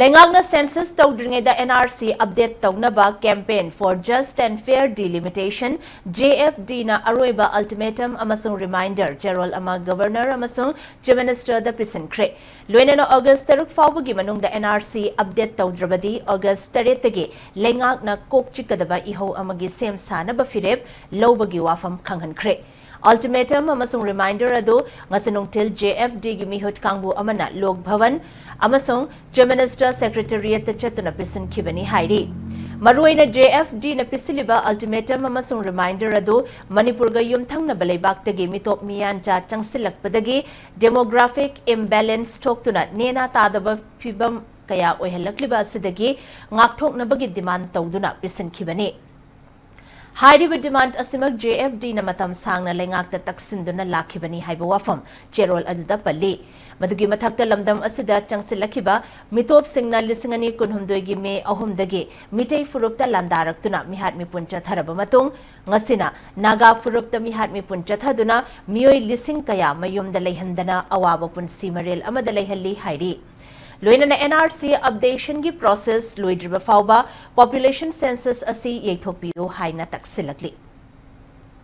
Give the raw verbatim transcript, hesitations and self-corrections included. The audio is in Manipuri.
ꯂꯩꯉꯥꯛꯅ census ꯇꯧꯗ꯭ꯔꯤꯉꯩꯗ N R C update ꯇꯧꯅꯕ Campaign for Just and Fair Delimitation, J F D ꯅ ꯑꯔꯣꯏꯕ ultimatum ꯑꯃꯁꯨꯡ reminder ꯆꯦꯔꯣꯜ ꯑꯃ Governor ꯑꯃꯁꯨꯡ Chief Minister ꯗ ꯄꯤꯁꯤꯟꯈ꯭ꯔꯦ꯫ ꯂꯣꯏꯅꯅ August ꯇꯔꯨꯛ ꯐꯥꯎꯕꯒꯤ ꯃꯅꯨꯡꯗ N R C update ꯇꯧꯗ꯭ꯔꯕꯗꯤ August ꯇꯔꯦꯠꯇꯒꯤ ꯂꯩꯉꯥꯛꯅ ꯀꯣꯛ ꯆꯤꯛꯀꯗꯕ ꯏꯍꯧ ꯑꯃꯒꯤ ꯁꯦꯝ ꯁꯥꯅꯕ ꯐꯤꯔꯦꯞ ꯂꯧꯕꯒꯤ ꯋꯥꯐꯝ ꯈꯪꯍꯟꯈ꯭ꯔꯦ꯫ Ultimatum ꯑꯃꯁꯨꯡ reminder ꯑꯗꯨ ꯉꯁꯤ ꯅꯨꯡꯊꯤꯜ J F D ꯒꯤ ꯃꯤꯍꯨꯠ ꯀꯥꯡꯕꯨ ꯑꯃꯅ ꯂꯣꯛ ꯚꯕꯟ ꯑꯃꯁꯨꯡ Chief Minister Secretariat ꯇ ꯆꯠꯇꯨꯅ ꯄꯤꯁꯤꯟꯈꯤꯕꯅꯤ ꯍꯥꯏꯔꯤ꯫ ꯃꯔꯨꯑꯣꯏꯅ J F D ꯅ ꯄꯤꯁꯤꯜꯂꯤꯕ ultimatum ꯑꯃꯁꯨꯡ reminder ꯑꯗꯨ ꯃꯅꯤꯄꯨꯔꯒ ꯌꯨꯝꯊꯪꯅꯕ ꯂꯩꯕꯥꯛꯇꯒꯤ ꯃꯤꯇꯣꯞ ꯃꯤꯌꯥꯟꯆꯥ ꯆꯪꯁꯤꯜꯂꯛꯄꯗꯒꯤ demographic imbalance ꯊꯣꯛꯇꯨꯅ ꯅꯦꯅꯥ ꯇꯥꯗꯕ ꯐꯤꯚꯝ ꯀꯌꯥ ꯑꯣꯏꯍꯜꯂꯛꯂꯤꯕ ꯑꯁꯤꯗꯒꯤ ꯉꯥꯛꯊꯣꯛꯅꯕꯒꯤ demand ꯇꯧꯗꯨꯅ ꯄꯤꯁꯤꯟꯈꯤꯕꯅꯤ꯫ ꯍꯥꯏꯔꯤꯕ demand ꯑꯁꯤꯃꯛ J F D ꯅ ꯃꯇꯝ ꯁꯥꯡꯅ ꯂꯩꯉꯥꯛꯇ ꯇꯛꯁꯤꯟꯗꯨꯅ ꯂꯥꯛꯈꯤꯕꯅꯤ ꯍꯥꯏꯕ ꯋꯥꯐꯝ ꯆꯦꯔꯣꯜ ꯑꯗꯨꯗ ꯄꯜꯂꯤ꯫ ꯃꯗꯨꯒꯤ ꯃꯊꯛꯇ ꯂꯝꯗꯝ ꯑꯁꯤꯗ ꯆꯪꯁꯤꯜꯂꯛꯈꯤꯕ ꯃꯤꯇꯣꯞꯁꯤꯡꯅ ꯂꯤꯁꯤꯡ ꯑꯅꯤ ꯀꯨꯟꯍꯨꯝꯗꯣꯏꯒꯤ ꯃꯦ ꯑꯍꯨꯝꯗꯒꯤ ꯃꯤꯇꯩ ꯐꯨꯔꯨꯞꯇ ꯂꯥꯟꯗꯥꯔꯛꯇꯨꯅ ꯃꯤꯍꯥꯠ ꯃꯤꯄꯨꯟ ꯆꯠꯊꯔꯕ ꯃꯇꯨꯡ, ꯉꯁꯤꯅ ꯅꯥꯒꯥ ꯐꯨꯔꯨꯞꯇ ꯃꯤꯍꯥꯠ ꯃꯤꯄꯨꯟ ꯆꯠꯊꯗꯨꯅ ꯃꯤꯑꯣꯏ ꯂꯤꯁꯤꯡ ꯀꯌꯥ ꯃꯌꯨꯝꯗ ꯂꯩꯍꯟꯗꯅ ꯑꯋꯥꯕ ꯄꯨꯟꯁꯤ ꯃꯔꯦꯜ ꯑꯃꯗ ꯂꯩꯍꯜꯂꯤ ꯍꯥꯏꯔꯤ꯫ ꯂꯣꯏꯅꯅ N R C updation ꯒꯤ process ꯂꯣꯏꯗ꯭ꯔꯤꯕ ꯐꯥꯎꯕ population census ꯑꯁꯤ ꯌꯩꯊꯣꯛꯄꯤꯌꯨ ꯍꯥꯏꯅ ꯇꯛꯁꯤꯜꯂꯛꯂꯤ꯫